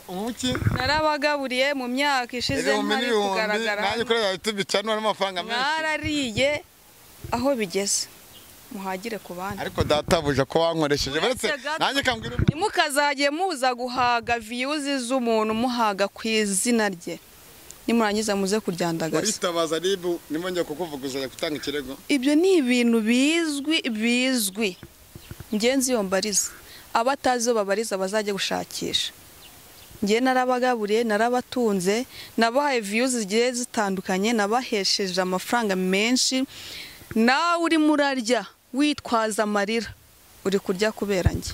Umuki Narabagaburiye mu myaka ishize ntari kugaragara. Nanjye kuri YouTube channel harimo amafaranga menshi. Narariye aho bigeze. Muhagire ku bandi. Ariko databuja ko wankoresheje baretse nanjye kambwira nimukazagiye muza guhaga views z'umuntu muhaga ku izina rye. Nimurangiza muze kuryandagaza. Uritabaza ribu nimongeye kukuvuguza gutanga ikirego. Ibyo ni ibintu bizwi. Ngenzi yombariza. Abatazi babariza bazajye gushakisha. Ngiye narabagaburiye narabatunze nabahaye views zigiye zitandukanye nabahesheje amafaranga menshi. Nawe uri murarya witwaza amarira uri kurya kubera njye.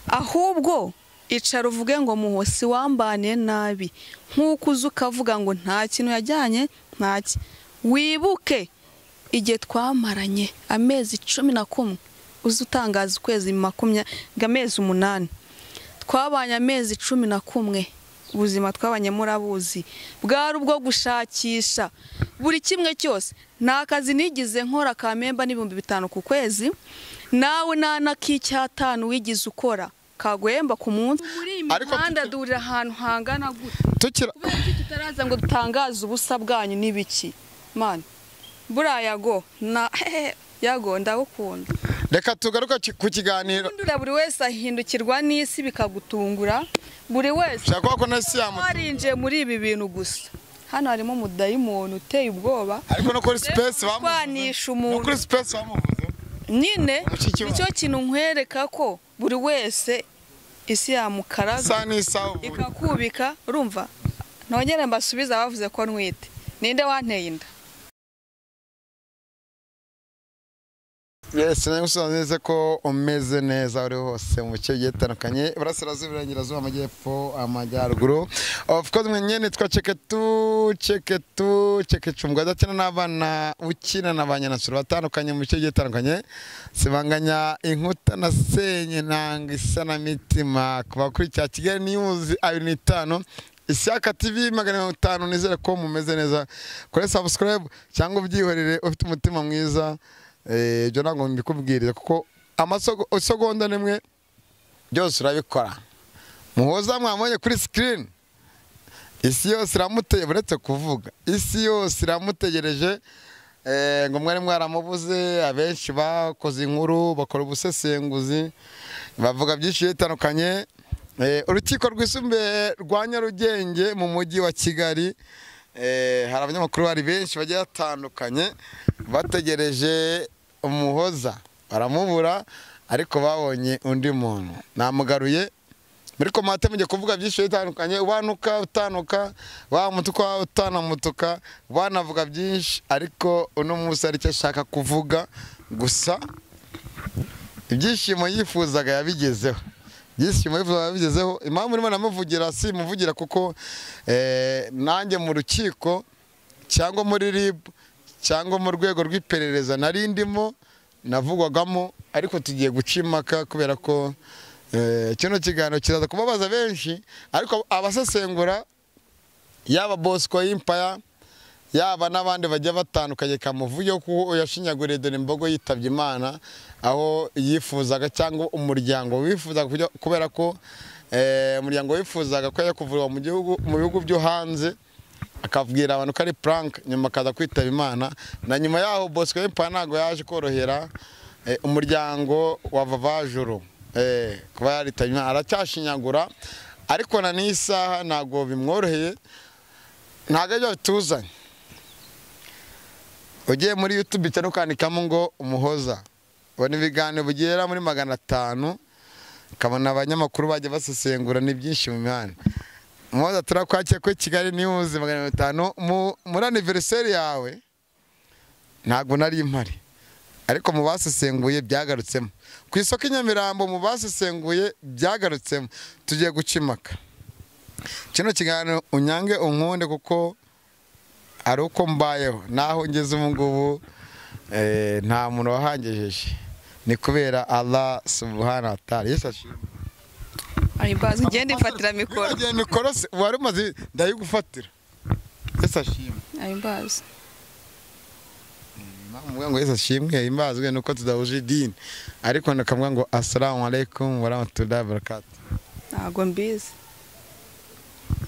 Ahubwo icara uvuge ngo muhosi wambaniye nabi nkuko uza ukavuga ngo nta kintu yajyanye ntaki. Wibuke igihe twamaranye amezi 11 uza utangaza ukwezi 20 amezi 8 twabanye amezi 11 ubuzima twabanye murabuzi bwari ubwo gushakisha buri kimwe cyose. Nta kazi nigize nkora kamemba n'ibihumbi 5 ku kwezi, nawe nana k'icyatanu wigize ukora kagwemba ku munsi. Muri imihanda durira ahantu hangana gute kubera iki tutaraza ngo dutangaze ubusa bwanyu nibiki man. Buriya yago na yago ndagukunda. Reka tugaruka ku kiganiro. Buri wese ahindukirwa n'isi bikagutungura. Buri wese shaka ko nasi yamurinje muri ibi bintu gusa. Hano harimo umudayimoni uteye ubwoba. Ariko no kuri space bamuvuze. No kuri space bamuvuze. Nyine nicyo kintu nkwereka ko buri wese isi yamukaraga ikakubika. Urumva nongere mbasubiza bavuze ko ntwite. Ninde wanteye inda? Yes, nagusobanuriye neza ko umeze neza uri hose mu bice bigiye bitandukanye, iburasirazuba, iburengerazuba, amajyepfo, amajyaruguru. Of course mwenye nitwa Cheketu Chekechumbwa adakina n'abana ukina n'abanyanasura batandukanye mu bice bigiye bitandukanye. Sibanganya inkuta na senye nanga isa na mitima kuba kuri cya Kigali News 25 Ishyaka TV 500. Nizere ko mumeze neza. Kore subscribe cyangwa ubyihorere ufite umutima mwiza. Ibyo ntabwo mbikubwiriza kuko amasegonda nimwe byose urabikora. Muhoza mwamubonye kuri screen, isi yose iramuteye uretse kuvuga, isi yose iramutegereje. Ngo mwari mwaramubuze, abenshi bakoze inkuru bakora ubusesenguzi bavuga byinshi bitandukanye. Urukiko rwisumbuye rwa Nyarugenge mu mujyi wa Kigali, hari abanyamakuru bari benshi bagiye batandukanye bategereje Umuhoza baramubura, ariko babonye undi muntu namugaruye. Muri komate mujye kuvuga byinshi bitandukanye, wanuka utanuka, wamutuka utanamutuka, wanavuga byinshi, ariko uno munsi ari cyo ashaka kuvuga gusa. Ibyishimo yifuzaga yabigezeho. Ibyishimo yifuzaga yabigezeho. Impamvu urimo namuvugira si muvugira kuko nanjye mu rukiko cyangwa muri RIB cyangwa mu rwego rw'iperereza nari ndimo navugwagamo, ariko tugiye guca impaka kubera ko kino kiganiro kiraza kubabaza benshi, ariko abasesengura yaba Bosco Empire yaba n'abandi bajya batandukanye kamuvuye ko yashinyaguriye dore imbogo yitabye Imana aho yifuzaga cyangwa umuryango wifuzaga, kubera ko umuryango wifuzaga ko yakuvurwa mu gihugu mu bihugu byo hanze akabwira abantu ko ari prank, nyuma akaza kwitaba Imana. Na nyuma yaho Bosco Empire ntago yaje korohera umuryango wa Vavajuru kuba yaritabye Imana, aracyashinyagura, ariko na n'isaha ntago bimworoheye, ntago ibyo bituzanye. Ugiye muri YouTube cyane ukandikamo ngo Umuhoza, ubona ibiganiro bugera muri 500, ukabona abanyamakuru bajya basesengura ni byinshi mu mihanda. Umuhoza turakwakira kuri Kigali News 500 muri anniversaire yawe ntago nari impari, ariko mu basesenguye byagarutsemo. Ku isoko Nyamirambo mu basesenguye byagarutsemo. Tugiye gucimaka kino kiganiro unyange unkunde kuko ari uko mbayeho naho ngeze ubu ngubu nta muntu wahangejeje, ni kubera Allah subhanahu wa ta'ala. Yesu ashimwe. Ahimbaza ugende ifatira mikoro. Ugende mikoro se wari umaze ndayigufatira. Yesu ashimwe. Ahimbaza. Mvuga ngo Yesu ashimwe himbazwe nuko tudahuje idini, ariko ndakamwa ngo assalamu alaikum wa rahmatullahi wa barakatuh. Ntago mbizi.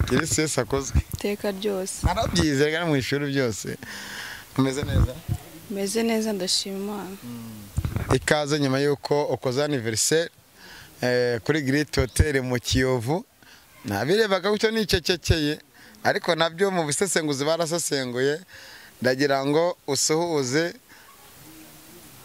Kirisi Yesu akozwe iteka ryose. Narabyize rega mu ishuri byose. Umeze neza? Meze neza, ndashima Imana. Ikaze nyuma yuko ukoze anniversaire kuri Great Hotel mu Kiyovu. Nabirebaga gutyo nicecekeye, ariko nabyo mu busesenguzi barasesenguye. Ndagira ngo usuhuze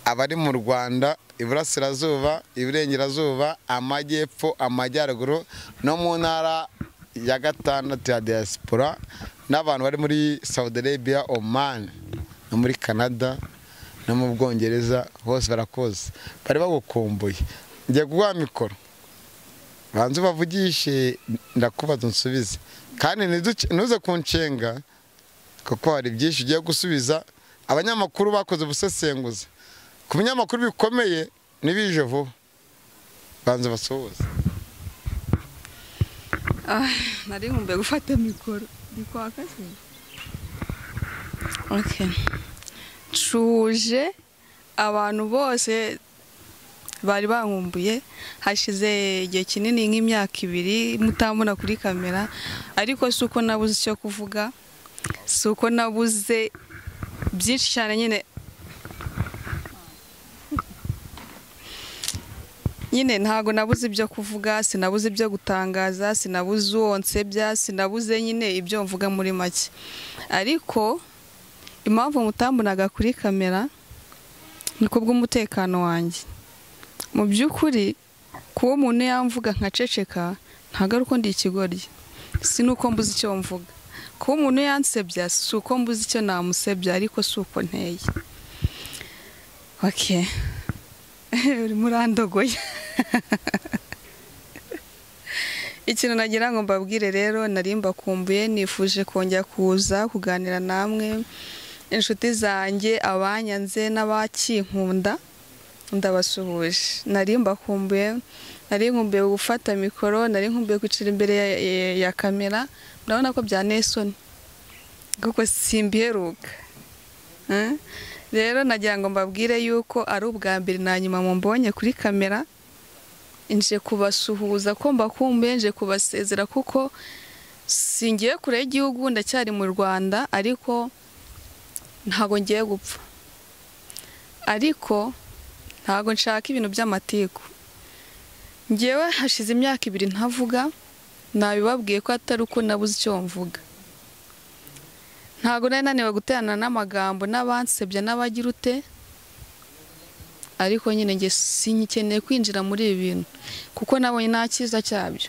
abari mu Rwanda, iburasirazuba, iburengerazuba, amajyepfo, amajyaruguru no mu ntara ya gatandatu ya diaspora, n'abantu bari muri Saudi Arabia, Oman, no muri Canada no mu Bwongereza, hose barakoze, bari bagukumbuye. Ngiye kuguha mikoro, banze ubavugishe, ndakubaza unsubize, kandi ntuze kunshenga kuko hari byinshi ugiye gusubiza. Abanyamakuru bakoze ubusesenguzi ku binyamakuru bikomeye n'ibije vuba, banze basuhuze. Nari nkumbuye gufata mikoro, ndi kwaka se. Okay. Nshuje abantu bose bari bankumbuye, hashize igihe kinini nk'imyaka 2 mutambona kuri kamera, ariko si uko nabuze icyo kuvuga, si uko nabuze byinshi cyane nyine. Nyine ntago nabuze ibyo kuvuga, sinabuze ibyo gutangaza, sinabuze uwo nsebya, sinabuze nyine ibyo mvuga muri make. Ariko impamvu mutambonaga kuri kamera ni kubw'umutekano wanjye. Mu by'ukuri kuba umuntu yamvuga nkaceceka ntago ari uko ndi ikigoryi, si nuko mbuze icyo mvuga. Kuba umuntu yansebya si uko mbuze icyo namusebya, ariko si uko nteye. Okay. Urimo urandogoye. Ikintu nagira ngo mbabwire rero, nari mbakumbuye, nifuje kongera kuza kuganira namwe, inshuti zanjye, abanyanze n'abakinkunda, ndabasuhuje. Nari mbakumbuye, nari nkumbuye gufata mikoro, nari nkumbuye kwicara imbere ya kamera. Murabona ko byanteye isoni kuko simbiheruka. Rero nagira ngo mbabwire yuko ari ubwa mbere na nyuma mumbonye kuri kamera, nje kubasuhuza ko mbakumbuye, nje kubasezera kuko singiye kure y'igihugu, ndacyari mu Rwanda, ariko ntago ngiye gupfa. Ariko ntago nshaka ibintu by'amatiku. Ngewe hashize imyaka 2 ntavuga, nabibabwiye ko atari uko nabuze icyo mvuga. Ntago nari naniwe guterana n'amagambo n'abansebya n'abagira ute, ariko nyine nge sinkeneye kwinjira muri ibi bintu kuko nabonye nta cyiza cyabyo.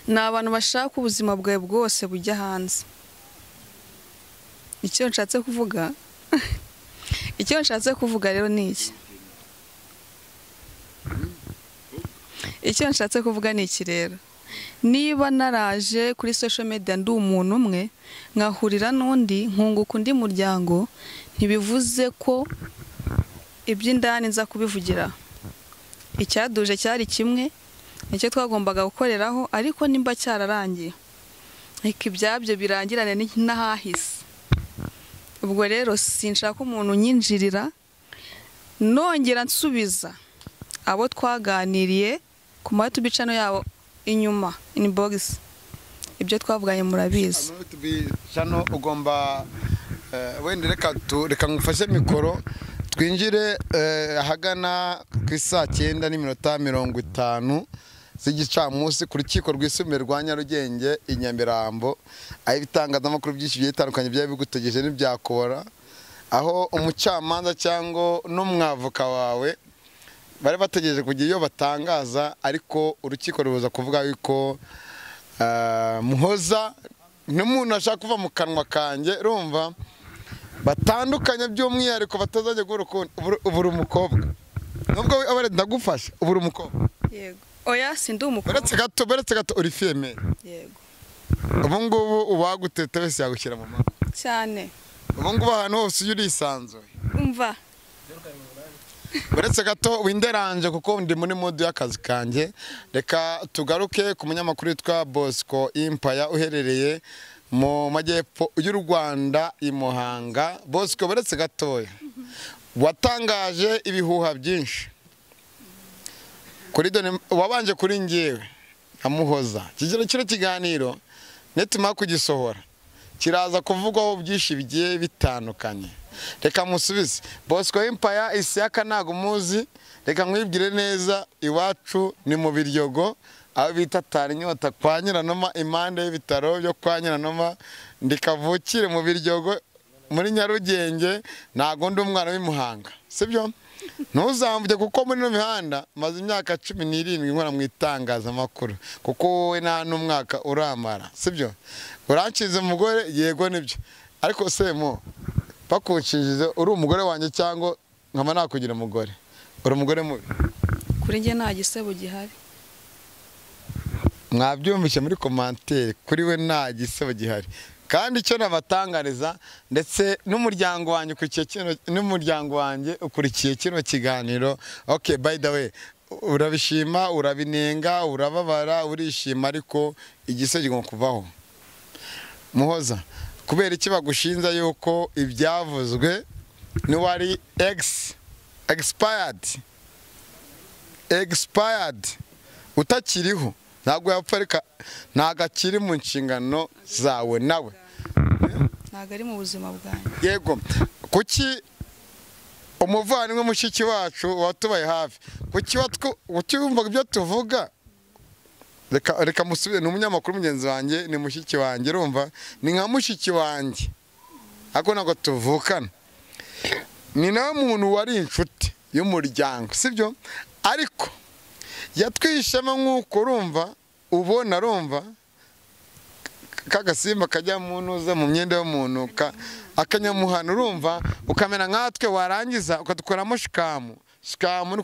Ni abantu bashaka ubuzima bwawe bwose bujya hanze. Icyo nshatse kuvuga icyo nshatse kuvuga rero ni iki. Icyo nshatse kuvuga ni iki rero. Niba naraje kuri social media ndi umuntu umwe nkahurira n'undi nkunguka undi muryango, ntibivuze ko iby'indani nza kubivugira. Icyaduje cyari kimwe, nicyo twagombaga gukoreraho, ariko nimba cyararangiye reka ibyabyo birangirane n'ahahise. Ubwo rero sinshaka umuntu unyinjirira, nongera nsubiza abo twaganiriye ku ma YouTube channel yabo inyuma inbox, ibyo twavuganye murabizi. Channel ugomba wenda reka ngufashe mikoro twinjire ahagana ku isaa 9:50 z'igicamunsi ku rukiko rwisumbuye rwa Nyarugenge i Nyamirambo, aho ibitangazamakuru byinshi bigiye bitandukanye byari bigutegereje n'ibyakora, aho umucamanza cyangwa n'umwavoka wawe bari bategereje kugira iyo batangaza, ariko urukiko rubuza kuvuga yuko Muhoza n'umuntu ashaka kuva mu kanwa kanjye, urumva batandukanye by'umwihariko batazajya guhura ubura umukobwa. Nubwo abare ndagufasha ubura umukobwa. Yego. Oya sindi umukobwa. Beretse gato uri fiyemere. Yego. Ubu ngubu uwaguteta wese yagushyira mu maboko. Cyane. Ubu ngubu ahantu hose ujya urisanzuye. Umva. Uretse gato winderanje kuko ndi muri mode y'akazi kanjye, reka tugaruke ku munyamakuru witwa Bosco Impaya uherereye mu majyepfo y'u Rwanda i Muhanga. Bosco, uretse gatoya watangaje ibihuha byinshi kuri done, wabanje kuri ngewe Amuhoza. Kino kiganiro netumara kugisohora kiraza kuvugwaho byinshi bigiye bitandukanye. Reka musubize Bosco Empire Isiyaka ntago muzi, reka nkwibwire neza, iwacu ni mu Biryogo aho bita Tarinyota kwa Nyiranoma, impande y'ibitaro byo kwa Nyiranoma. Ndikavukire mu Biryogo muri Nyarugenge, ntago ndi umwana w'imuhanga, sibyo? Ntuzamvuge kuko muri no mihanda maze imyaka 17 nkora mu itangazamakuru, kuko wowe nta n'umwaka uramara, sibyo? Urankize umugore, yego nibyo, ariko semo bakunshije uri umugore wanjye cyangwa nkaba nakugira umugore, uri umugore mubi kuri njye nta gisebo gihari. Mwabyumvise muri commentaire, kuri we nta gisebo gihari. Kandi icyo nabatangariza ndetse n'umuryango wanjye ukurikiye kino, n'umuryango wanjye ukurikiye kino kiganiro. Okay, by the way, urabishima, urabinenga, urababara, urishima, ariko igisebo kigomba kuvaho. Muhoza, kubera iki bagushinza yuko ibyavuzwe n'uwari expired utakiriho, ntabwo yapfa, reka ntabwo akiri mu nshingano zawe nawe, ntabwo ari mu buzima bwanjye. Yego, kuki umuvandimwe mushiki wacu watubaye hafi, kuki wumvaga ibyo tuvuga? Reka musubire, ni umunyamakuru mugenzi wanjye, ni mushiki wanjye, urumva ni nka mushiki wanjye, ariko ntabwo tuvukana, ni nawe muntu wari inshuti y'umuryango, sibyo? Ariko yatwishemo nk'uko urumva ubona, urumva kagasimba kajya mu ntuza mu myenda y'umuntu akanyamuhana, urumva ukamera nkatwe, warangiza ukadukoramo shikamu. Shikamu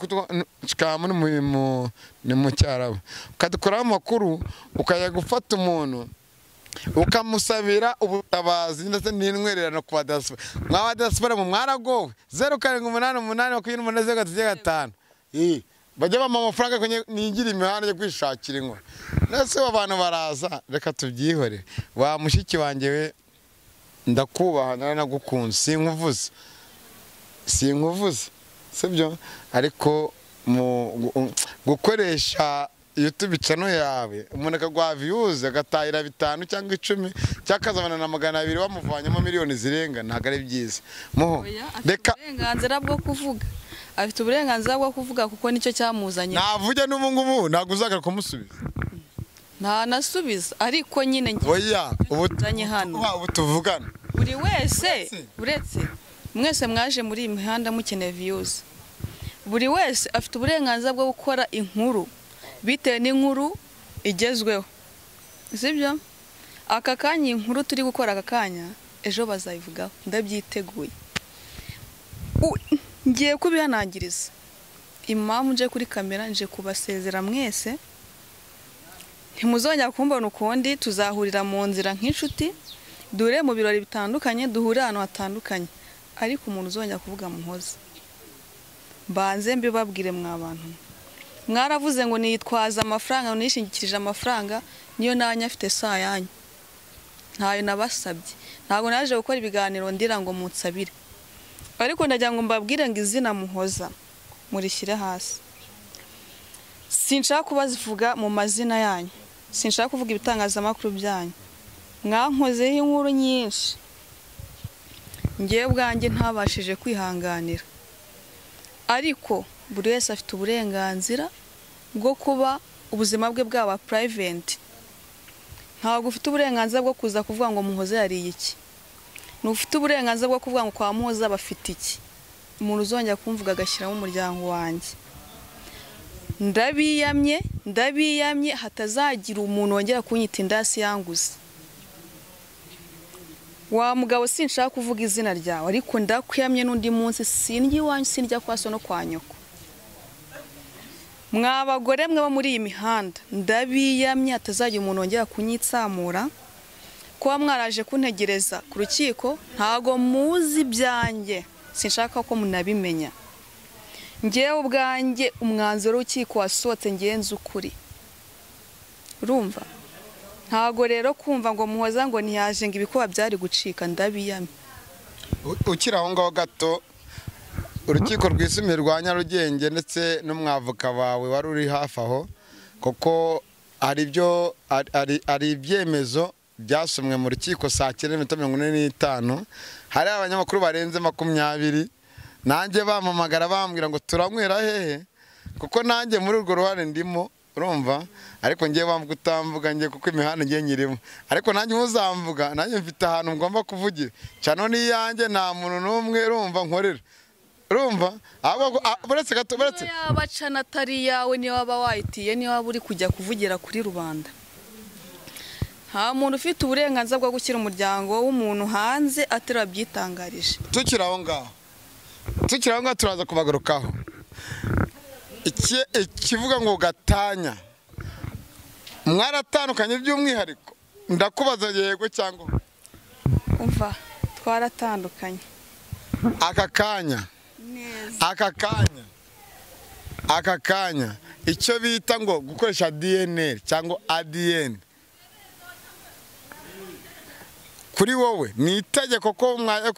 ni mu Cyarabu, ukadukoramo amakuru, ukajya gufata umuntu ukamusabira ubutabazi ndetse n'intwererano ku badiyasipora. Mwa badiyasipora mu mwaragowe, 0 7 8 8 28 0 3 5 bajya bampa amafaranga nigira imihanda yo kwishakira inkora. Nese abantu baraza, reka tubyihore. Wa mushiki wanjye we, ndakubaha naranagukunze, sinkuvuze, sibyo? Ariko mu gukoresha YouTube channel yawe umuntu akagwa views agatahira 5 cyangwa 10 cyakazabana na 200 bamuvanyemo miliyoni zirenga, ntago ari byiza. Muho, reka uburenganzira bwo kuvuga, afite uburenganzira bwo kuvuga kuko nicyo cyamuzanye. Navuge n'ubu ngubu ntago uzagaruka kumusubiza. Nta nasubiza, ariko nyine ngiye. Oya, ubuzanye hano ubu tuvugana. Buri wese, uretse mwese mwaje muri iyi mihanda mukeneye views. Buri wese afite uburenganzira bwo gukora inkuru bitewe n'inkuru igezweho, sibyo? Aka kanya inkuru turi gukora aka kanya ejo bazayivugaho, ndabyiteguye. Ngiye kubihanangiriza. Impamvu nje kuri kamera, nje kubasezera mwese, ntimuzongera kumbona ukundi, tuzahurira mu nzira nk'inshuti, dure mu birori bitandukanye, duhure ahantu hatandukanye, ariko umuntu uzongera kuvuga Muhoza, mbanze mbibabwire mwa bantu. Mwaravuze ngo nitwaza amafaranga, nishingikirije amafaranga, niyo nanya afite saa yanyu, ntayo nabasabye. Ntabwo naje gukora ibiganiro ndira ngo munsabire, ariko ndagira ngo mbabwire ngo izina Muhoza murishyire hasi. Sinshaka kubazivuga mu mazina yanyu, sinshaka kuvuga ibitangazamakuru byanyu. Mwankozeho inkuru nyinshi, ngewe ubwanjye ntabashije kwihanganira, ariko buri wese afite uburenganzira bwo kuba ubuzima bwe bwaba private. Ntabwo ufite uburenganzira bwo kuza kuvuga ngo Muhoza yariye iki, ntufite uburenganzira bwo kuvuga ngo kwa Muhoza bafite iki. Umuntu uzongera kumvuga agashyiramo umuryango wanjye, ndabiyamye, ndabiyamye, hatazagira umuntu wongera kunyita indasi yanguze. Wa mugabo, sinshaka kuvuga izina ryawe, ariko ndakwiyamye n'undi munsi sindya iwanyu, sindya kwa so no kwa nyoko. Mwa bagore mwe bo muri iyi mihanda, ndabiyamye, hatazagira umuntu wongera kunyitsamura. Kuba mwaraje kuntegereza ku rukiko, ntago muzi ibyanjye, sinshaka ko munabimenya. Ngewe ubwanjye umwanzuro w'urukiko wasohotse ngenze ukuri, urumva? Ntago rero kumva ngo Muhoza ngo ntiyaje ngo ibikuba byari gucika, ndabiyamye. Ukiri aho ngaho gato, urukiko rwisumbuye rwa Nyarugenge ndetse n'umwavoka wawe wari uri hafi aho, kuko Hari ibyo ari ibyemezo byasomwe mu rukiko saa 9:45, hari abanyamakuru barenze 20, nanjye bampamagara bambwira ngo turanywera hehe, kuko nanjye muri urwo ruhare ndimo, urumva? Ariko ngiye bamvuga utamvuga ngiye, kuko imihanda ngiye nyirimo, ariko nanjye muzamvuga, nanjye mfite ahantu ngomba kuvugira cyane, n'iyanjye nta muntu n'umwe urumva nkorera, urumva? Ahubwo buretse gato, buretse yaba cana atari yawe, niyo waba wayitiye, niyo waba uri kujya kuvugira kuri rubanda. Nta muntu ufite uburenganzira bwo gushyira umuryango w'umuntu hanze atarabyitangarije. Tukiri aho ngaho turaza kubagarukaho. Ikivuga ngo gatanya mwaratandukanye by'umwihariko, ndakubaza yego cyangwa umva? Twaratandukanye. Aka kanya icyo bita ngo gukoresha DNA cyangwa ADN kuri wowe ni itegeko ko mwajya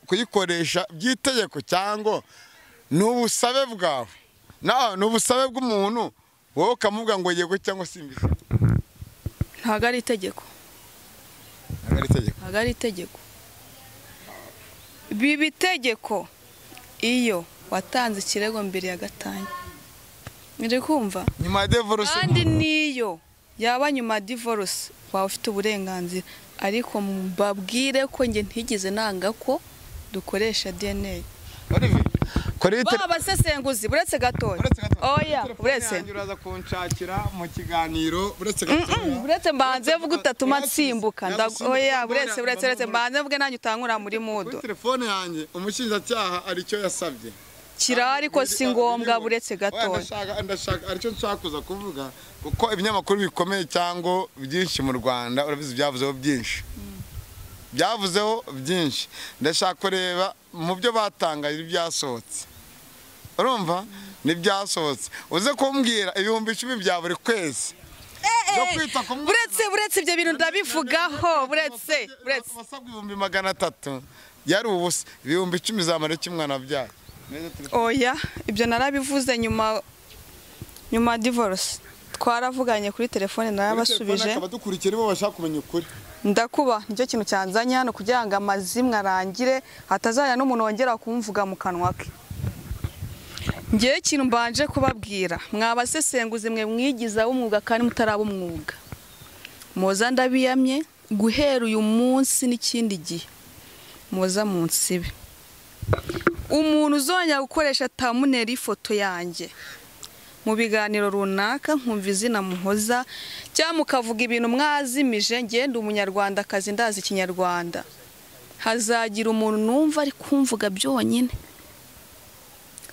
kuyikoresha by'itegeko, cyangwa ni ubusabe bwawe? Ni ubusabe bw'umuntu, wowe ukamuvuga ngo yego cyangwa simbizi? Ntabwo ari itegeko. Ntabwo ari itegeko. Biba itegeko iyo watanze ikirego mbere ya gatanya. Muri kumva? Nyuma ya divorce. Kandi niyo yaba nyuma ya divorce waba ufite uburenganzira, ariko mbabwire ko nge ntigeze nanga ko dukoresha DNA. Babasesenguzi buretse gatoya. Oya, buretse. Uraza kunshakira mu kiganiro buretse gatoya. Buretse mbanze vuga utatuma nsimbuka. Oya, buretse mbanze vuge nanyu utankura muri mudo. Kuri telefone yanjye umushinjacyaha aricyo yasabye. Kirari ko si ngombwa, buretse gatoya. Ndashaka aricyo nshaka kuza kuvuga, kuko ibinyamakuru bikomeye cyangwa byinshi mu Rwanda urabizi byavuzeho byinshi. Byavuzeho byinshi. Ndashaka kureba mu byo batangaje ibyasohotse. Urumva? Nibyasohotse. Uze kumbwira 10,000 bya buri kwezi. Buretse ibyo bintu ndabivugaho, buretse. Wasabwe 300,000 yari ubusa, 10,000 zamara kimwana byaye. Oya, ibyo narabivuze nyuma divorce. Twaravuganye kuri telefone narabasubije. Abadukurikira bo bashaka kumenya ukuri. Ndakuba nicyo kintu cyanzanye hano kugira ngo amazimwe arangire, hatazajya n'umuntu wongera kumvuga mu kanwa ke. Ngiye ikintu mbanje kubabwira, mwabasesenguzi mwe mwigiza w'umwuga kandi mutaraba umwuga. Muza ndabiyamye guhera uyu munsi n'ikindi gihe. Muza munsibe. Umuntu uzongera gukoresha tamuneri ifoto yanjye mu biganiro runaka nkumva izina Muhoza, cyangwa mukavuga ibintu mwazimije, ngende umunyarwandakazi ndazi ikinyarwanda, hazagira umuntu numva ari kumvuga byonyine,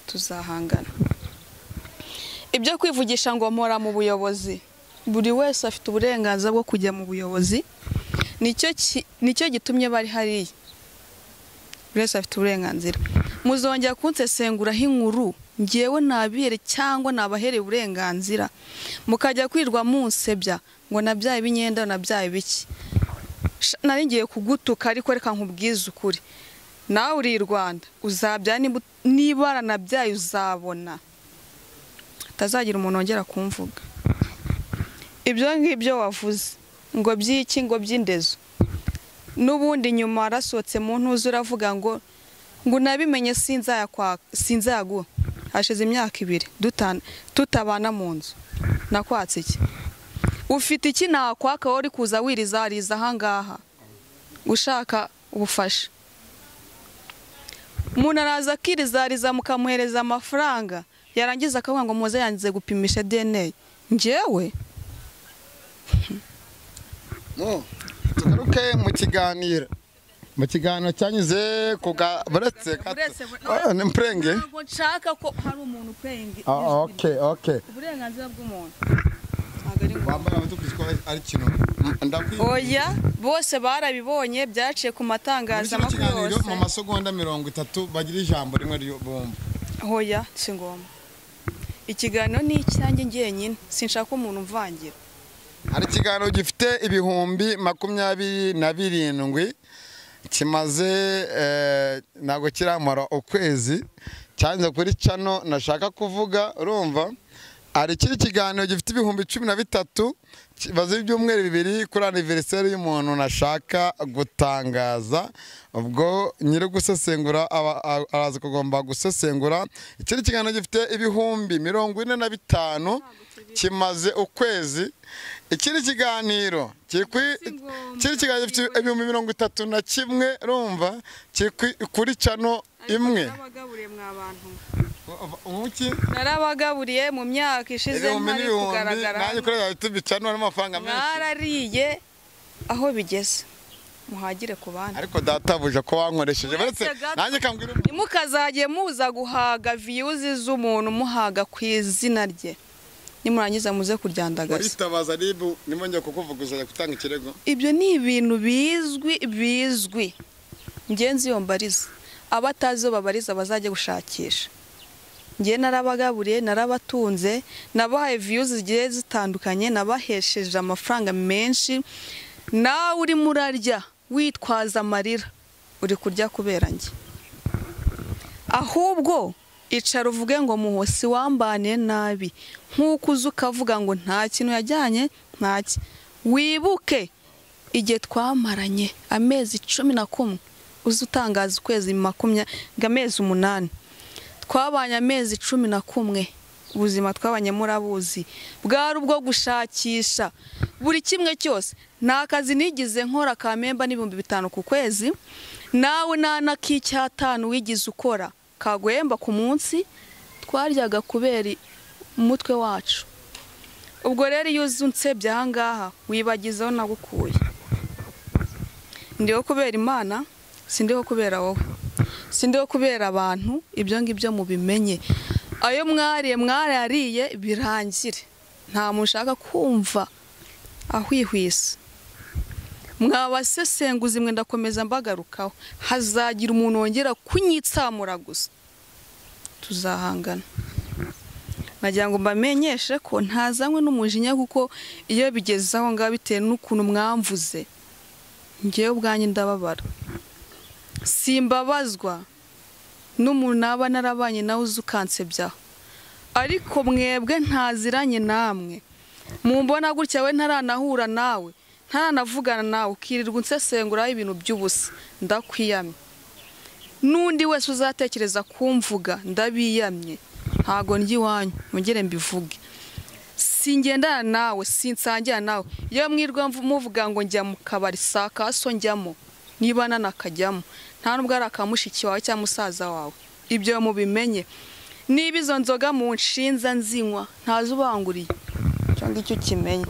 tuzahangana. Ibyo kwivugisha ngo mpora mu buyobozi, buri wese afite uburenganzira bwo kujya mu buyobozi, nicyo gitumye bari hariya. Buri wese afite uburenganzira. Muzongera kunsesenguraho inkuru ngewe nabire cyangwa nabahereye uburenganzira, mukajya kwirwa munsebya ngo nabyaye ibinyenda nabyaye biki. Nari ngiye kugutuka ariko reka nkubwize ukuri, nawe uri i Rwanda uzabya niba waranabyaye uzabona. Atazagira umuntu wongera kumvuga ibyo ngibyo wavuze ngo by'iki, ngo by'indezo. N'ubundi nyuma warasohotse mu ntuzi uravuga ngo nabimenye sinzayaguha. Hashize imyaka 2 tutabana mu nzu. Nakwatse iki? Ufite iki nakwaka wowe uri kuza wirizariza ahangaha ushaka ubufasha? Umuntu araza akirizariza mukamuhereza amafaranga, yarangiza akavuga ngo muze yangize gupimisha DNA. Njyewe tugaruke mu kiganiro. Mu kiganiro cyanyuze kuga buretse mprenge. Ntabwo nshaka ko hari umuntu uprenge. Okay. Uburenganzira bw'umuntu. Wambara abatukuzwa ari kino. Oya, bose barabibonye byaciye ku matangazamakuru yose. Mu masegonda 30 bagira ijambo rimwe bumva. Oya, si ngombwa. Ikiganiro ni icyanjye ngenyine, sinshaka umuntu umvangira. Hari ikiganiro gifite 27,000 kimaze ntago kiramara ukwezi, cyanze kuri channel nashaka kuvuga, urumva? Hari ikindi kiganiro gifite 13,000 kibaze ibyumweru 2 kuri anniversaire y'umuntu nashaka gutangaza. Ubwo nyiri gusesengura araza kugomba gusesengura. Ikindi kiganiro gifite 45,000 kimaze ukwezi. Ikindi kiganiro kiri gifite 31,000 urumva kiri kuri channel imwe. Narabagaburiye mu myaka ishize ntari kugaragara. Nanjye kuri YouTube channel harimo amafaranga menshi. Narariye aho bigeze muhagire ku bandi. Ariko databuja ko wankoresheje baretse nanjye kambwira ntimukazagiye muza guhaga views z'umuntu muhaga ku izina rye. Nimurangiza muze kuryandagaza. Uritabaza ribu nimongeye kukuvuguza gutanga ikirego. Ibyo ni ibintu bizwi. Ngenzi yombariza. Abatazi babariza bazajye gushakisha. Ngiye narabagaburiye, narabatunze, nabahaye views zigiye zitandukanye, nabahesheje amafaranga menshi. Nawe uri murarya witwaza amarira uri kurya kubera njye. Ahubwo icara uvuge ngo Muhosi wambaniye nabi, nkuko uza ukavuga ngo nta kintu yajyanye, ntaki. Wibuke igihe twamaranye amezi 11 uza utangaza ukwezi 20 amezi 8. Twabanye amezi 11, ubuzima twabanye murabuzi bwari ubwo gushakisha buri kimwe cyose. Nta kazi nigize nkora kamemba n'5,000 ku kwezi, nawe nana k'icyatanu wigize ukora kagwemba ku munsi. Twaryaga kubera umutwe wacu. Ubwo rero iyo unsebye aha ngaha wibagizeho nagukuye. Ndiho kubera Imana, sindiho kubera wowe, sindiho kubera abantu. Ibyo ngibyo mubimenye. Ayo mwariye mwarariye birangire. Nta mushaka kumva ahwihwisa. Mwabasesenguzi mwe ndakomeza mbagarukaho. Hazagira umuntu wongera kunyitsamura gusa tuzahangana. Nagira ngo mbamenyeshe ko ntazanywe n'umujinya, kuko iyo bigeze aho ngaho bitewe n'ukuntu mwamvuze ngewe ubwanjye ndababara. Simbabazwa n'umuntu naba narabanye nawe uzi ukansebyaho, ariko mwebwe ntaziranye namwe mumbona gutya, we ntaranahura nawe, ntaranavugana nawe, ukirirwa unsesenguraho ibintu by'ubusa, ndakwiyamye. N'undi wese uzatekereza kumvuga ndabiyamye. Ntago ndyi iwanyu mugere mbivuge. Singendana nawe, sinsangira nawe. Iyo mwirwa muvuga ngo njya mu kabari sakaso njyamo, niba nanakajyamo nta nubwo ari akamushiki wawe cyangwa musaza wawe. Ibyo mubimenye. Niba izo nzoga mu nshinza nzinywa ntazi ubanguriye, cyangwa icyo kimenye.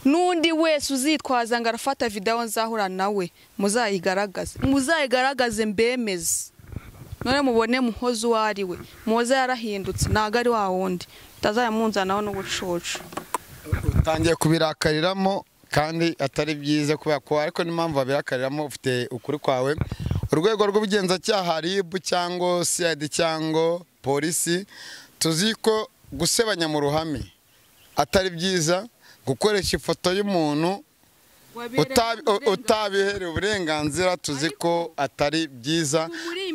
N'undi wese uzitwaza ngo arafata video nzahura nawe, muzayigaragaze, muzayigaragaze mbemeze. None mubone Muhozi uwo ari we. Muhozi yarahindutse, ntago ari wa wundi. Utazayamunzanaho n'ubucucu. Utangiye kubirakariramo kandi atari byiza kubera ko, ariko n'impamvu babirakariramo ufite ukuri kwawe. Urwego rw'ubugenzacyaha RIB cyangwa CID cyangwa polisi, tuzi ko gusebanya mu ruhame atari byiza, gukoresha ifoto y'umuntu utabiherewe uburenganzira tuzi ko atari byiza.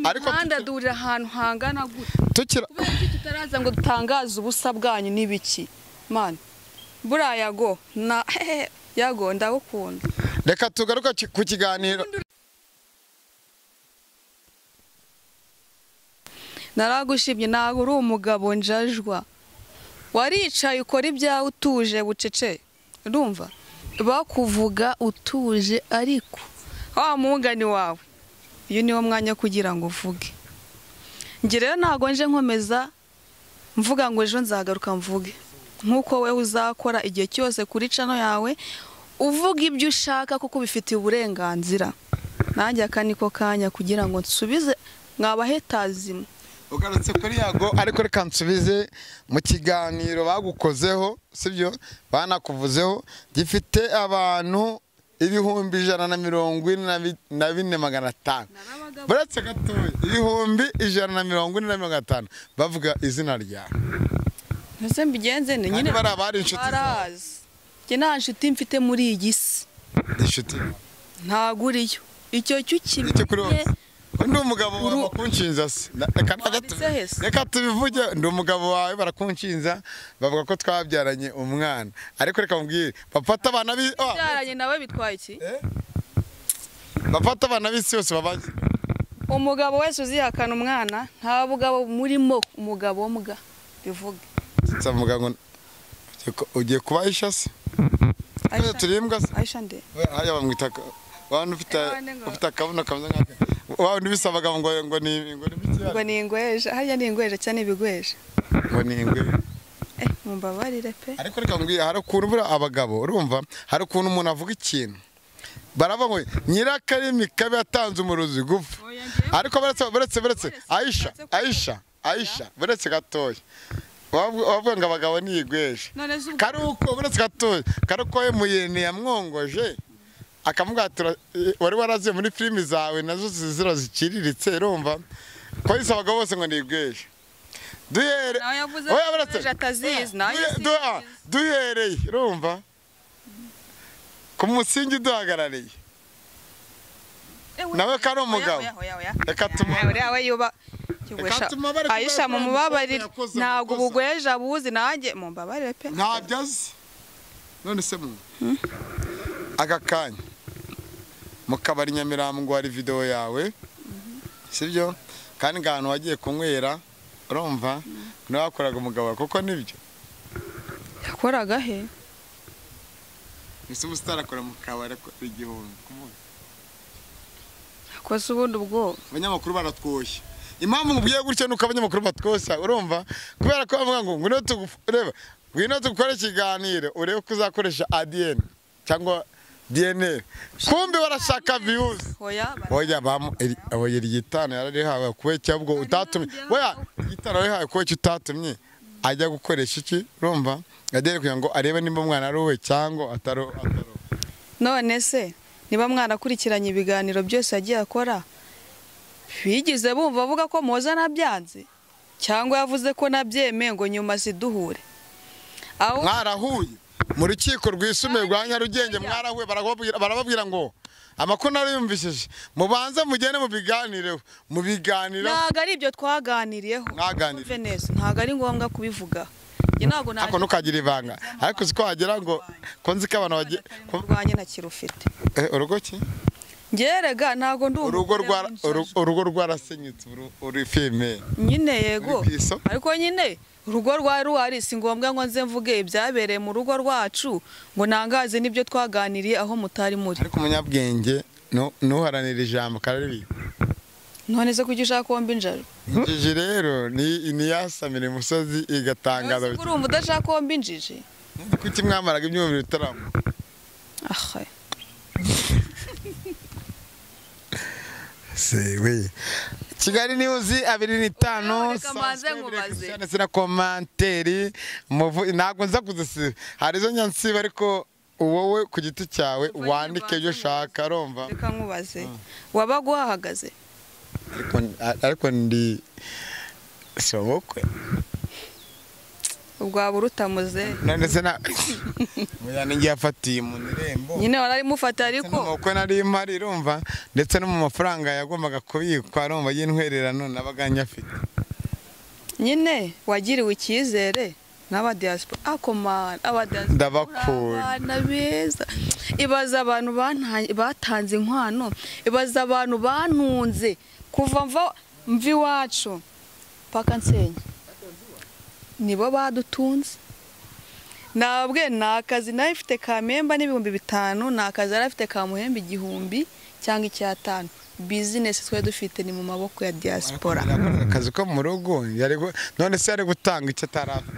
Ariko duhurira ahantu hangana gute? Kubera iki tutaraza ngo dutangaze ubusa bwanyu n'ibiki? Man, buriya Yago na Yago ndagukunda. Reka tugaruka ku kiganiro. Naragushimye, ntabwo uri umugabo njajwa. Waricaye ukora ibyawe utuje bucece. Urumva? Bakuvuga utuje, ariko wa mungani wawe uyu niwo mwanya kugira ngo uvuge. Nge rero ntago nje nkomeza mvuga ngo ejo nzagaruka mvuge. Nkuko we uzakora igihe cyose kuri channel yawe uvuga ibyo ushaka kuko ubifitiye uburenganzira. Nanjye aka niko kanya kugira ngo nsubize mwabahetazimwe. Ugarutse kuri Yago, ariko reka nsubize mu kiganiro bagukozeho, sibyo banakuvuzeho, gifite abantu 144,500. Buretse gatoya 144,500 bavuga izina ryawe. Ese mbigenze ne nyine bari inshuti barazi. Njye nta nshuti mfite muri iyi si. Inshuti ntaguriyo. Icyo cyo kimenye Ndi umugabo wawe bakunshinza se. Reka tubivuge, ndi umugabo wawe barakunshinza bavuga ko twabyaranye umwana. Ariko reka mubwire, bafata abana byaranye nawe bitwaye iki? Bafata abana b'isi yose babaze. Umugabo wese uzihakana umwana nta bugabo murimo, umugabo mbwa bivuge. Nsavuga ngo ugiye kubahisha se? Turimbwa se? Aisha nde? Haya bamwita wantu ufite akabuno kameze nk'aka. Wa undi bisabaga ngo ni ngo ni biki? Ngo ni ingweje, hariya ni ingweje cyane ibigweje. Ngo ni ingweje. Mumbabarire pe. Ariko reka mbwiye hari ukuntu bura abagabo urumva hari ukuntu umuntu avuga ikintu. Baravuga ngo nyirakarimi kabe yatanze umurozi gupfa. Ariko baretse Aisha baretse gatoya. Wavuga ngo abagabo ni igweje. Karuko baretse gatoya. Karuko muyene yamwongoje. Akamubwira wari waraziye muri filimi zawe nazo zizira zikiriritse urumva ko yise abagabo bose ngo nigweje. Duhere oya baretse atazizi nayo duhereye urumva ku musingi duhagarariye nawe kari umugabo. Reka tumare yuba Aisha mumubabarire ntabwo bugweje abuzi nanjye mumbabarire pe ntabyo azi. None se mu aka kanya mu kabari Nyamirambo ngo hari video yawe sibyo kandi ngahantu wagiye kunywera urumva nawe wakoraga umugabo kuko nibyo yakoraga he ese umusitari akora mu kabari igihumbi kumwe akoze ubundi ubwo abanyamakuru baratwoshye. Impamvu mubwiye gutya nuko abanyamakuru batwoshya urumva kubera ko bavuga ngo ngwino tugureba ngwino dukore ikiganiro urebe ko uzakoresha ADN cyangwa DNA kumbi barashaka views. Oya bamu oya igitano yararihawe kuwe cyabwo utatumye. Oya igitano yarihawe kuwe utatumye ajya gukoresha iki urumva ADN kugira ngo arebe nimba umwana ari uwe cyangwa ataro. None se niba mwana akurikiranye ibiganiro byose yagiye akora bigize bumva avuga ko Muhoza nabyanze cyangwa yavuze ko nabyemeye ngo nyuma siduhure aho mwarahuye mu rukiko rwisumbuye rwa Nyarugenge mwarahuye barababwira ngo amakuru nariyumvishije mubanze mugende mubiganireho mubiganira. Ntago ari ibyo twaganiriyeho ntago ari ngombwa kubivuga. Ntago naje ako nukagira ibanga ariko uzi ko wagira ngo ko nzi ko abantu bagiye kurwanya na kirufite urugo ki ngerega ntago ndi urugo rwarasenyutse uri filme nyine yego ariko nyine urugo rwa ruhari si ngombwa ngo nze mvuge ibyabereye mu rugo rwacu ngo nangaze nibyo twaganiriye aho mutari muri. Ariko umunyabwenge nuharanira ijambo kararibi none se kuki ushaka komba injaro injiji rero ni yasamira imusozi igatangaza. Urumva udashaka komba injiji kuki mwamaraga ibyumviro bitaramo? Ah sewe Kigali News 25 ndetse na komanteri ntabwo nza kuzisiba hari izo nyansiba ariko wowe ku giti cyawe wandike ibyo ushaka urumva. Reka nkubaze wabaga uhahagaze ariko ndi sobokwe ubwo rutamuze none se na muyane ngiye afatiye mu irembo nyine wararimufata ariko nuko nari mpari urumva ndetse no mu mafaranga yagombaga kubikwa urumva y'intwererano nabaga afite nyine wagiriwe icyizere n'aba diaspora akomana aba diaspora ndabakunda beza. Ibaza abantu batanze inkwano, ibaza abantu bantunze kuva mva iwacu paka nsenye nibo badutunze. Nabwe nakazi nayo ifite kamemba n'ibihumbi 5 nakazi arafite kamuhemba 1000 cyangwa 5. Business twe dufite ni mu maboko ya diaspora. Akazi ko mu rugo none se yari gutanga icyo atarafa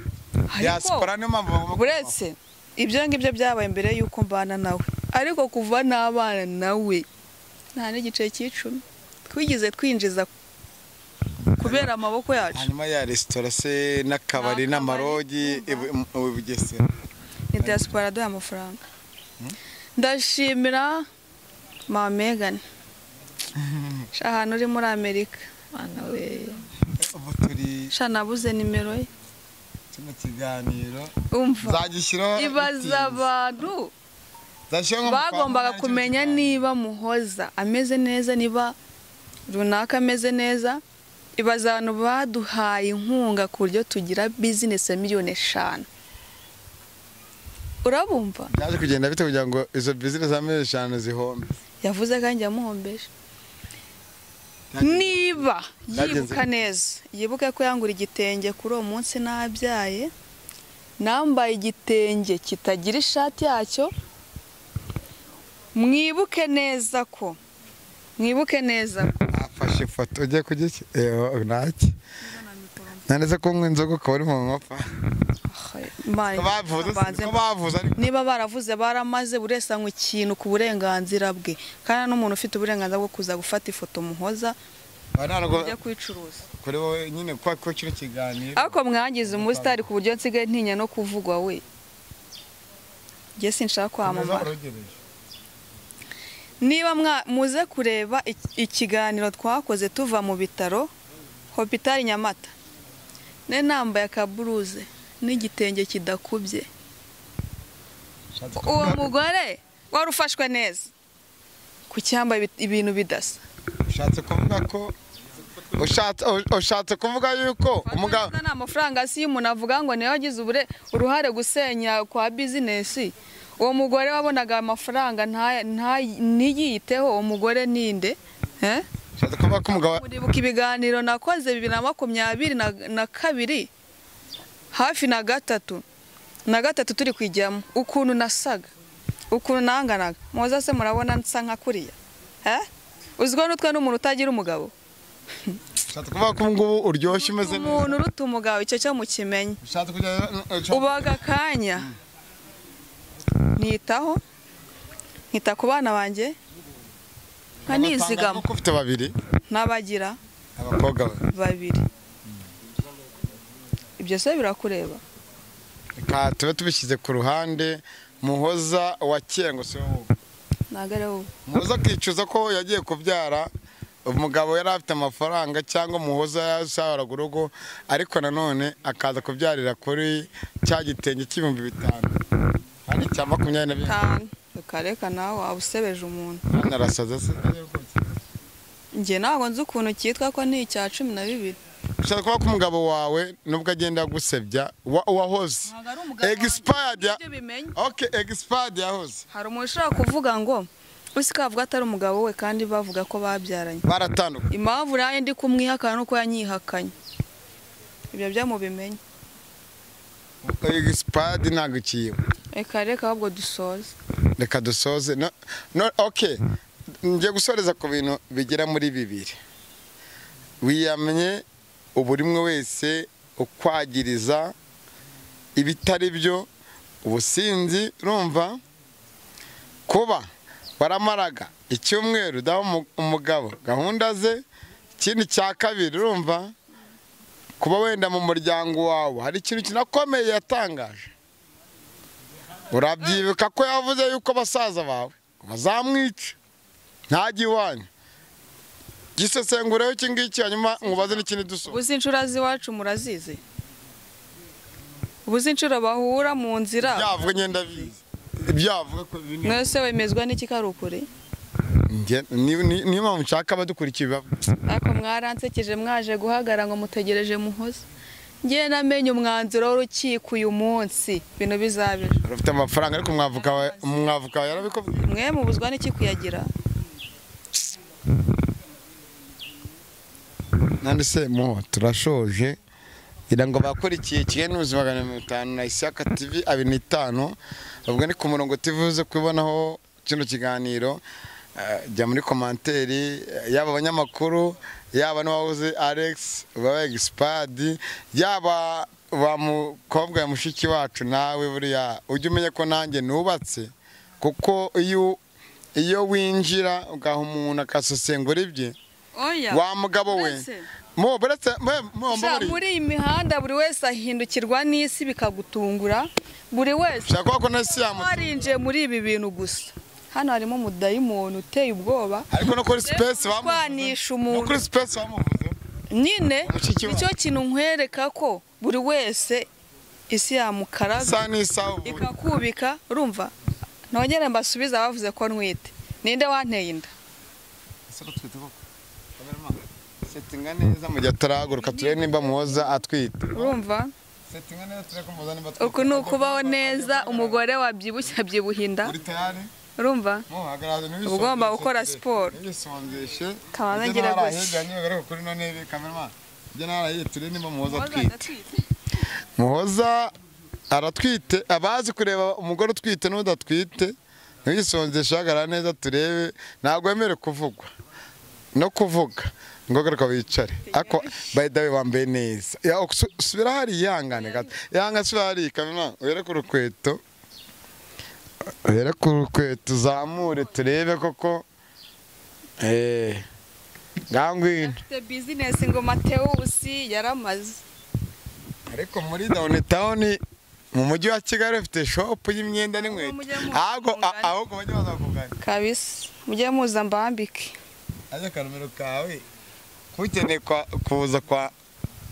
diaspora niyo mpamvu buretse ibyo ngibyo byabaye mbere yuko mbana nawe ariko kuva n'abana nawe nta n'igice cy'icumi twigize twinjiza kubera amaboko yacu. Hanyuma ya restaurant se n'akabari n'amarogi Bugesera ni diaspora duha amafaranga. Ndashimira Mama Megan ahantu uri muri Amerika mwana we sha nabuze nimero ye kino kiganiro umva zagishyiraho ibaza abantu bagombaga kumenya niba Muhoza ameze neza niba Runaka ameze neza. Ibaze abantu baduhaye inkunga ku buryo tugira bizinesi ya miliyoni 5, urabumva? Byaje kugenda bite kugira ngo izo bizinesi za miliyoni 5 zihombe? Yavuze kandi yamuhombeje. Niba Byagenze yibuka neza, yibuke ko yangura igitenge kuri uwo munsi nabyaye, nambaye igitenge kitagira ishati yacyo. Mwibuke neza ko, mwibuke neza ko Afashe ifoto ugiye ku giki ntaki nandetse kunywa inzoga ukaba uri mu nkofa. Imana Ko bavuze mbanze ko bavuze ariko niba baravuze baramaze, buri wese anywa ikintu ku burenganzira bwe, kandi n'umuntu ufite uburenganzira bwo kuza gufata ifoto Muhoza Aba ntabwo ujya kuyicuruza. Kuri wowe nyine ko kino kiganiro Ariko mwangize umusitari ku buryo nsigaye ntinya no kuvugwa we. Njye sinshaka kwamamara. Urugereje. Niba muze kureba ikiganiro twakoze tuva mu bitaro, hopitali Nyamata, ne nambaye akaburuze n'igitenge kidakubye. Uwo mugore wari ufashwe neza kuki yambaye ibintu bidasa? Ushatse kuvuga ko ushatse kuvuga yuko umugabo Neza ni amafaranga si iyo umuntu avuga ngo niwe wagize uruhare gusenya kwa bizinesi. Uwo mugore wabonaga amafaranga ntiyiteho, uwo mugore ninde? Eh? Ushatse kuvuga ko umugabo Muribuka ibiganiro nakoze 2022 hafi na gatatu turi kwijyamo, ukuntu nasaga, ukuntu nanganaga? Muza se murabona nsa nka kuriya? Eh, uziko n'utwe n'umuntu utagira umugabo. Ushatse kuvuga ko ubu ngubu uryoshye, umeze neza? Umuntu uruta umugabo, icyo cyo mukimenye. Ushatse kujya Ubu aka kanya nitaho, nkita ku bana banjye, nkanizigama. Kuko ufite babiri? N'abagira Abakobwa babiri. Babiri. Ibyo se birakureba? Reka tube tubishyize ku ruhande. Muhoza wa kera ngo si wowe? Ntabwo ari wowe. Muhoza akicuza ko yagiye kubyara umugabo yari afite amafaranga, cyangwa Muhoza yasahuraga urugo, ariko nanone akaza kubyarira kuri cya gitenge cy'ibihumbi 5 kandi cya 25. Tanu, reka reka, nawe waba usebeje umuntu. Hano arasaza se? Njye ntabwo nzi ukuntu cyitwa, ko ni icya 12. Ushaka kuba ko umugabo wawe nubwo agenda agusebya wahoze Ntabwo ari umugabo wanjye. Expired Ibyo bimenye. Okay, expired yahoze. Hari umuntu ushobora kuvuga ngo usika avuga atari umugabo we kandi bavuga ko babyaranye. Baratandukanye. Impamvu nanjye ndi kumwihakana nuko yanyihakanye. Ibyo byo mubimenye. Expired ntabwo ikiwe. Reka reka, ahubwo dusoze. Reka dusoze. No, no, okay, ngiye gusoreza ku bintu bigera muri bibiri wiyamye. Buri umwe wese ukwagiriza ibitari byo, ubusinzi, urumva kuba waramaraga icyumweru udaha umugabo gahunda ze. Ikindi cya kabiri, urumva kuba wenda mu muryango wawe hari ikintu kinakomeye yatangaje. Urabyibuka ko yavuze yuko basaza bawe bazamwica ntajye iwanyu? Gisesengureho iki ngiki, hanyuma nkubaze n'ikindi dusoza. Ubu inshuro z'iwacu murazizi? Ubu inshuro bahura mu nzira? Byavuga ngenda bizi ibyavuga ko Mwese wemezwa n'iki ko ari ukuri? Niyo mpamvu nshaka abadukurikiye Ariko mwaransekeje, mwaje guhagarara ngo mutegereje Muhoza. Ngiye namenye umwanzuro w'urukiko uyu munsi, ibintu bizabira. Ufite amafaranga, ariko umwavoka yarabikubwiye. Mwe mubuzwa n'iki kuyagira? None se mo turashoje, ngira ngo bakurikiye Kigali News 500 na Ishyaka TV 25. Ubwo ni ku murongo TV uze kubonaho kino kiganiro. Jya muri commentaire, yaba abanyamakuru, yaba n'uwahoze Alex baba expired, yaba wa mukobwa ya mushiki wacu, nawe buriya ujye umenya ko nanjye nubatse, kuko iyo winjira ugaha umuntu akasesengura ibye. Oya. Wa mugabo we. Uretse. Mo buretse mo Sha, muri muri iyi mihanda buri wese ahindukirwa n'isi bikagutungura, buri wese. Shaka ko na si yamu Warinjiye muri ibi bintu gusa, hano harimo umudayimoni uteye ubwoba. Ariko no kuri space bamuvuze. Twanisha No umuntu. kuri space bamuvuze. Nyine. Mushiki wacu. Nicyo kintu nkwereka ko buri wese isi yamukaraga Isa n'isaha ubu. ikakubika. Urumva, nongere mbasubize abavuze ko ntwite. Ninde wanteye inda? Setinga neza mu gihe atarahaguruka turebe nimba Muhoza atwite. Urumva? Setinga neza turebe ko Muhoza nimba atwite. Uku ni ukubaho neza, umugore wabyibushye abyibuha inda. Uri tayari? Urumva? Ugomba gukora siporo. Ntiwisonzeshe. Kabanza ngira gutya. Kuri none cameraman. Njye narahiye turebe nimba Muhoza atwite. Muhoza aratwite, abazi kureba umugore utwite n'udatwite, ntiwisonzeshe, hagarara neza turebe, ntabwo wemerewe kuvugwa no kuvuga ngo garuka wicare. Ako by the way wambaye neza. Ya subira hari yangane gato. Yanga subira hari cameraman, uhere ku rukweto. Uhere ku rukweto zamure turebe koko. Ngangwino. Afite business ngo Mateus yaramaze. Ariko muri downtown mu mujyi wa Kigali ufite shop y'imyenda n'inkweto. Ahubwo ahubwo bajye baza kugana. Kabisa. Mujye muza mbambike. Aje karumero kawe. Kukeneye kuza kwa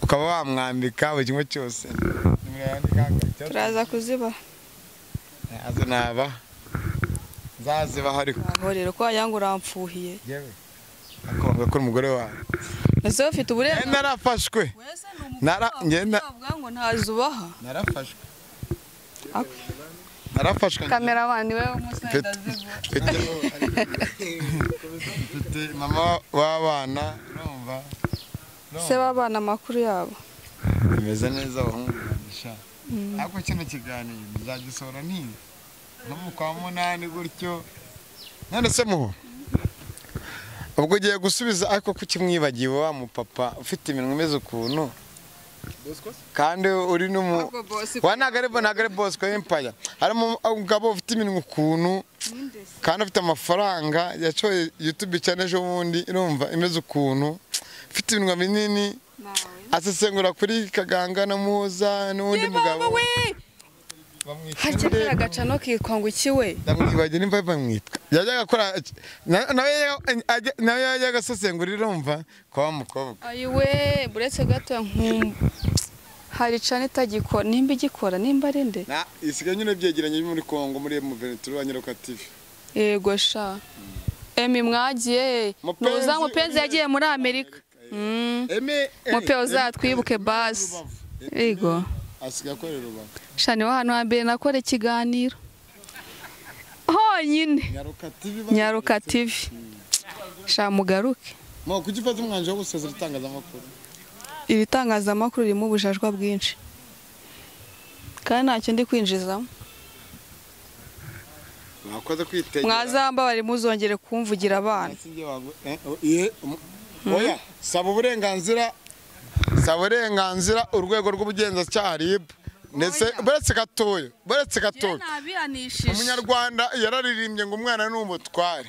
ukaba wamwambika buri kimwe cyose. Turaza kuziba. Azo naba. Nzaziba ariko. Aho rero ko wagira ngo uramfuhiye. Yewe. Akonga ko umugore wawe. Ese ufite uburenganzira? Narafashwe. Ngenda ngo ntazubaha. Narafashwe. Narafashwe. Cameraman wewe umusore ndazigura. Mfite mama w'abana urumva. Se w'abana makuru yabo. Bimeze neza abahungu sha. Ariko kino kiganiro nzagisohora nti no mu kwa 8 gutyo. None se muho. Ubwo ugiye gusubiza ariko kuki mwibagiwe wa mupapa ufite iminwa imeze ukuntu kandi uri n'umu wa nagare Bosco Empire harimo umugabo ufite iminwa ukuntu kandi ufite amafaranga yacoye YouTube channel ejo bundi irumva imeze ukuntu ufite iminwa minini asesengura kuri Kaganga na Muhoza n'undi mugabo harya agacano kitwa ngo iki we ndamwibagiye nimba bamwitwa yajyaga akora nawe yajyaga asesengura irumva kwa mukobwa ayiwe buretse gato nkumva hari cana itagikora nimba igikora nimba ari nde na isigaye nyine byegeranye muri Kongo muri M23 wa Nyiroka TV yego sha Emi mwagiye nuza Mupenzi yagiye muri Amerika Mupe uzatwibuke basi yego asigaye akorera Rubavu shani wa hano hambere nakora ikiganiro honyine Nyaruka TV sha mugaruke mo kuki ufata umwanje wo gusezera itangazamakuru iri tangazamakuru ririmo ubujajwa bwinshi kandi ntacyo ndi kwinjizamo mwakoze kwitegera mwazamba bari muzongere kumvugira abana oya saba uburenganzira urwego rw'ubugenzacyaha RIB ndetse buretse gatoyo Umunyarwanda yararirimbye ngo umwana ni umutware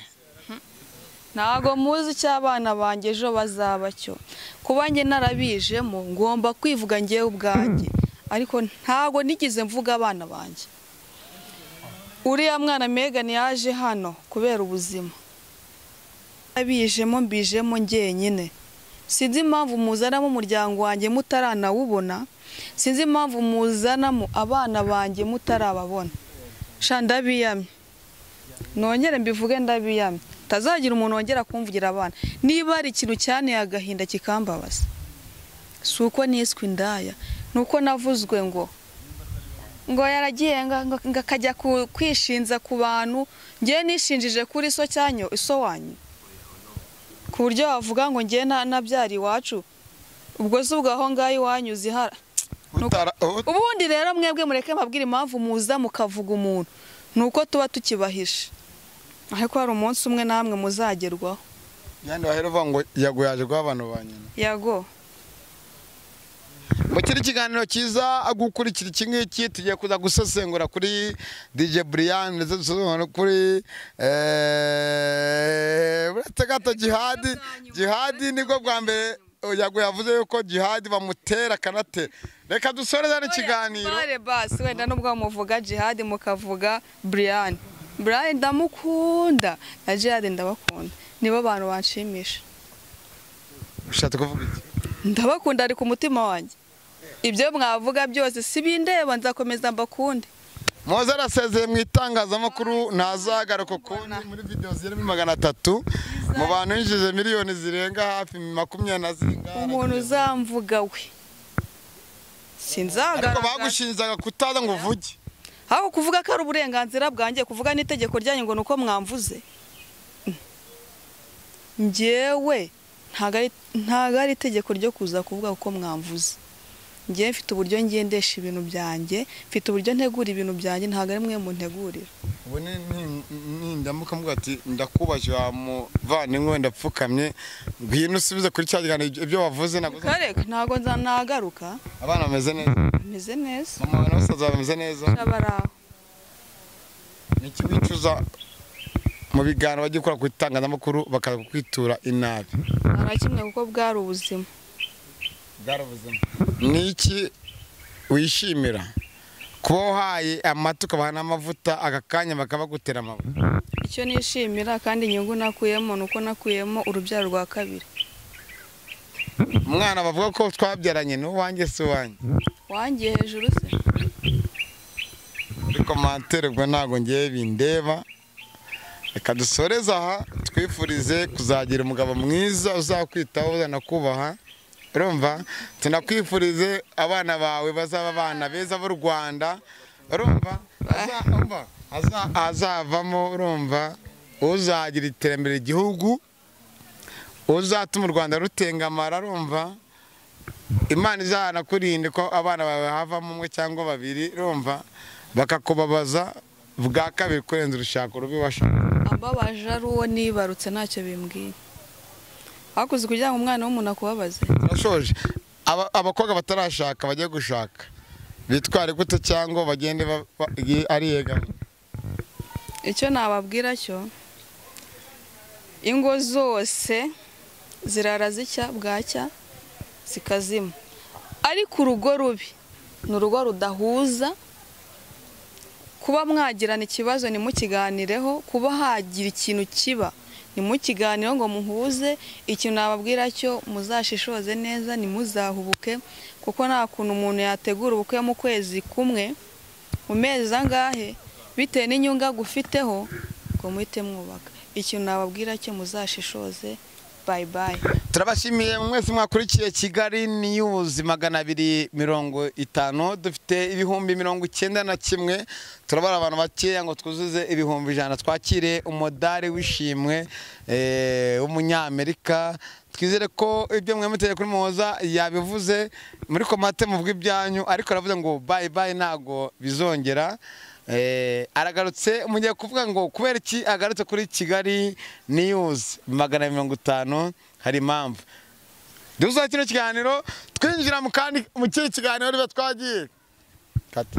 ntago muzi icyo abana banjye ejo bazaba cyo kuba njye narabijemo ngomba kwivuga ngewe ubwanjye ariko ntago nigeze mvuga abana banjye uriya mwana Megan yaje hano kubera ubuzima abijemo mbijemo njyenyine sinzi impamvu muzanamo umuryango wanjye mutaranawubona sinzi impamvu muzanamo abana banjye mutarababona sha ndabiyamye nongere mbivuge ndabiyamye tazagira umuntu wongera kumvugira abana niba ari ikintu cyane agahinda kikambabaza si uko niswe indaya nuko navuzwe ngo yaragiye ngo akajya kwishinza ku bantu ngewe nishinjije kuri so cyanyu iso wanyu ku buryo wavuga ngo ngewe nabyara iwacu ubwo si ubwo aho ngaho iwanyu zihara ubundi rero mwebwe mureke mbabwire impamvu muza mukavuga umuntu ni uko tuba tukibahishe ariko hari umunsi umwe namwe muzagerwaho yandi wahera uvuga ngo Yago yaje guha abantu ba nyina Yago mu kindi kiganiro cyiza gukurikira iki ngiki tugiye kuza gusesengura kuri DJ Brian ndetse dusesengura kuri uretse gato Jihadi nibwo bwa mbere Yago yavuze yuko Jihadi bamutera akanatera reka dusoreze n'ikiganiro bare basi wenda nubwo muvuga Jihadi mukavuga Brian Brian ndamukunda na Jihadi ndabakunda nibo bantu banshimisha ushatse kuvuga iki ndabakunda ari ku mutima wanjye ibyo mwavuga byose si bindeba nzakomeza mbakunde Muhoza arasezeye mu itangazamakuru ntazagaruka ukundi muri video ziri muri 300 Mu bantu yinjije miliyoni zirenga hafi 20 na zingahe. Umuntu uzamvuga we sinzagaragara. Ariko bagushinzaga kutaza ngo uvuge. Aho kuvuga ko ari uburenganzira bwanjye, kuvuga n'itegeko ryanyu ngo nuko mwamvuze. Njyewe ntago ari itegeko ryo kuza kuvuga uko mwamvuze. Njyewe mfite uburyo ngendesha ibintu byanjye, mfite uburyo ntegura ibintu byanjye, ntago ari mwe muntegurira. Ubu nindamuka mvuga ati ndakubashye wa muvandimwe ndapfukamye, ngwino usubize kuri cya kiganiro ibyo wavuze naguze. Kareka ntago nzanagaruka. Abana bameze neza. Bameze neza. Mama na basaza bameze neza. Baraho. Niki wicuza mu biganiro bajya gukora ku itangazamakuru bakakwitura inabi? Nta kimwe kuko bwari ubuzima. Bwari ubuzima. Niki wishimira kuba uhaye amata ukabaha n'amavuta aka kanya bakabagutera amabuye? Icyo nishimira kandi inyungu nakuyemo ni uko nakuyemo urubyaro rwa kabiri. Umwana bavuga ko twabyaranye ni uwanjye si uwanjye? Wangiye hejuru se? Muri komantere ubwo ntabwo ngiye bindeba. Reka dusoreze aha, twifurize kuzagira umugabo mwiza uzakwitaho uzanakubaha. Urumva tunakwifurize abana bawe bazaba abana beza b'u Rwanda. Urumva azavamo, urumva uzagira iterambere igihugu, uzatuma u Rwanda rutengamara. Urumva Imana izanakurinde ko abana bawe havamo umwe cyangwa babiri, urumva bakakubabaza bwa kabiri kurenza urushako rubi washaka. Ambabaje ari uwo nibarutse ntacyo bimbwiye. Hakuze kugira ngo umwana w'umuntu akubabaze. Turashoje. Abakobwa batarashaka bagiye gushaka bitware gute cyangwa bagende ari yega? Icyo nababwira cyo, ingo zose zirara zicya bwacya zikazima, ariko urugo rubi ni urugo rudahuza. Kuba mwagirana ikibazo nimukiganireho, kuba hagira ikintu kiba nimukiganiro ngo muhuze. Ikintu nababwira cyo, muzashishoze neza, nimuzahubuke, kuko nta kuntu umuntu yategura ubukwe mu kwezi kumwe, mu mezi angahe, bitewe n'inyungu agufiteho ngo muhite mwubaka. Ikintu nababwira cyo, muzashishoze. Bye bye. Turabashimiye mwese mwakurikiye Kigali News 250. Dufite 91,000. Turabara abantu bakeya ngo twuzuze 100,000, twakire umodari w'ishimwe w'umunyamerika. Twizere ko ibyo mwemuteye kuri Muhoza yabivuze muri komate muvuga ibyanyu, ariko aravuze ngo bye bye ntago bizongera. Aragarutse. Mugiye kuvuga ngo kubera iki agarutse kuri Kigali News 250? Hari impamvu. Duza kino kiganiro twinjira mu kandi mu kindi kiganiro riba twagiye. Kati.